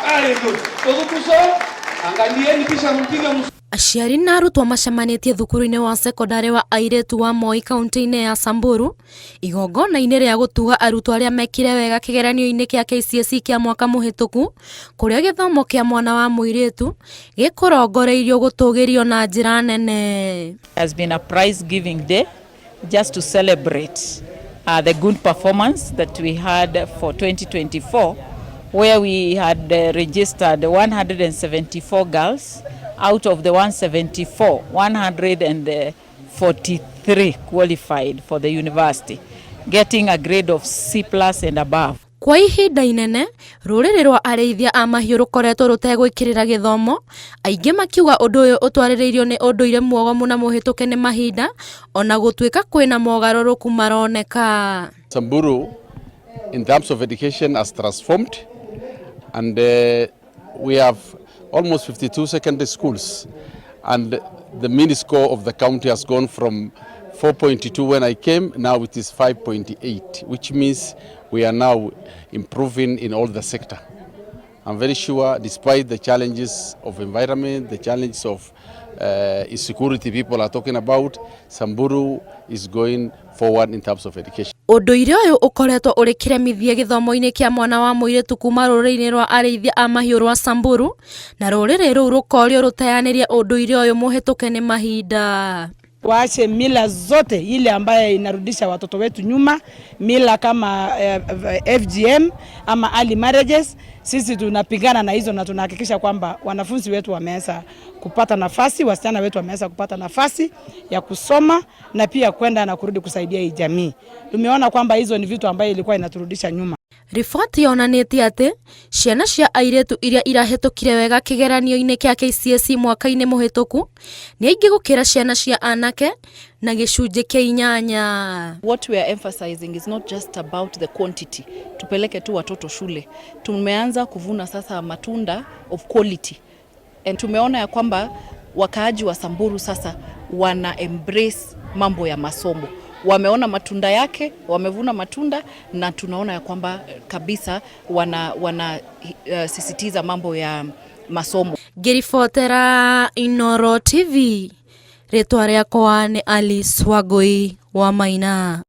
Very good. Utukuso, angalieni kisha mpige. Aciari na arutwo macemanĩtie thukuru-inĩ wa cekondarĩ wa airĩtu wa Moi kaunti-inĩ ya Samburu igongona-inĩ rĩa gũtuga arutwo arĩa mekire wega kĩgeranio-inĩ kĩa KCSE kĩa mwaka mũhĩtũku kũrĩa gĩthomo kĩa mwana wa mũirĩtu gĩkũrongoreirio gũtũgĩrio na njĩra nene. Has been a prize giving day just to celebrate the good performance that we had for 2024, where we had registered 174 girls. Out of the 174, 143 qualified for the university, getting a grade of C plus and above. Kwa ihinda inene rũrĩrĩ rwa arĩithia a mahiũ rũkoretwo rũtegwĩkĩrĩra gĩthomo, aingĩ makiuga ũndũ ũyũ ũtwarĩrĩirio nĩ ũndũire muogomu na mũhĩtũke nĩ mahinda, ona gũtuĩka kwĩna mogarũrũku maroneka. Samburu, in terms of education, has transformed, and we have almost 52 secondary schools, and the mean score of the county has gone from 4.2 when I came, now it is 5.8, which means we are now improving in all the sector. I'm very sure, despite the challenges of environment, the challenges of insecurity people are talking about, Samburu is going forward in terms of education. Ũndũire ũyũ ũkoretwo ũrĩ kĩremithia gĩthomo-inĩ kĩa mwana wa mũirĩtu kuma rũrĩrĩ-inĩ rwa arĩithia a mahiũ rwa Samburu, na rũrĩrĩ rũu rũkorio rũteanĩrie ũndũire ũyũ mũhĩtũke nĩ mahinda. Waache mila zote ile ambaye inarudisha watoto wetu nyuma, mila kama FGM ama early marriages. Sisi tunapigana na hizo na tunahakikisha kwamba wanafunzi wetu wameweza kupata nafasi, wasichana wetu wameweza kupata nafasi ya kusoma na pia kwenda na kurudi kusaidia hii jamii. Tumeona kwamba hizo ni vitu ambayo ilikuwa inaturudisha nyuma. Riboti yonanĩtie atĩ ciana cia airĩtu iria irahĩtũkire wega kĩgeranio-inĩ kĩa KCSE mwaka-inĩ mũhĩtũku nĩ aingĩ gũkĩra ciana cia anake na gĩcunjĩ kĩa 8. What we are emphasizing is not just about the quantity, tupeleke tu watoto shule. Tumeanza kuvuna sasa matunda of quality, and tumeona ya kwamba wakaaji wa Samburu sasa wana embrace mambo ya masomo, wameona matunda yake, wamevuna matunda na tunaona ya kwamba kabisa wana sisitiza mambo ya masomo. Ngĩribotera Inooro TV, rĩtwa rĩakwa nĩ Alice Wangui wa Maina.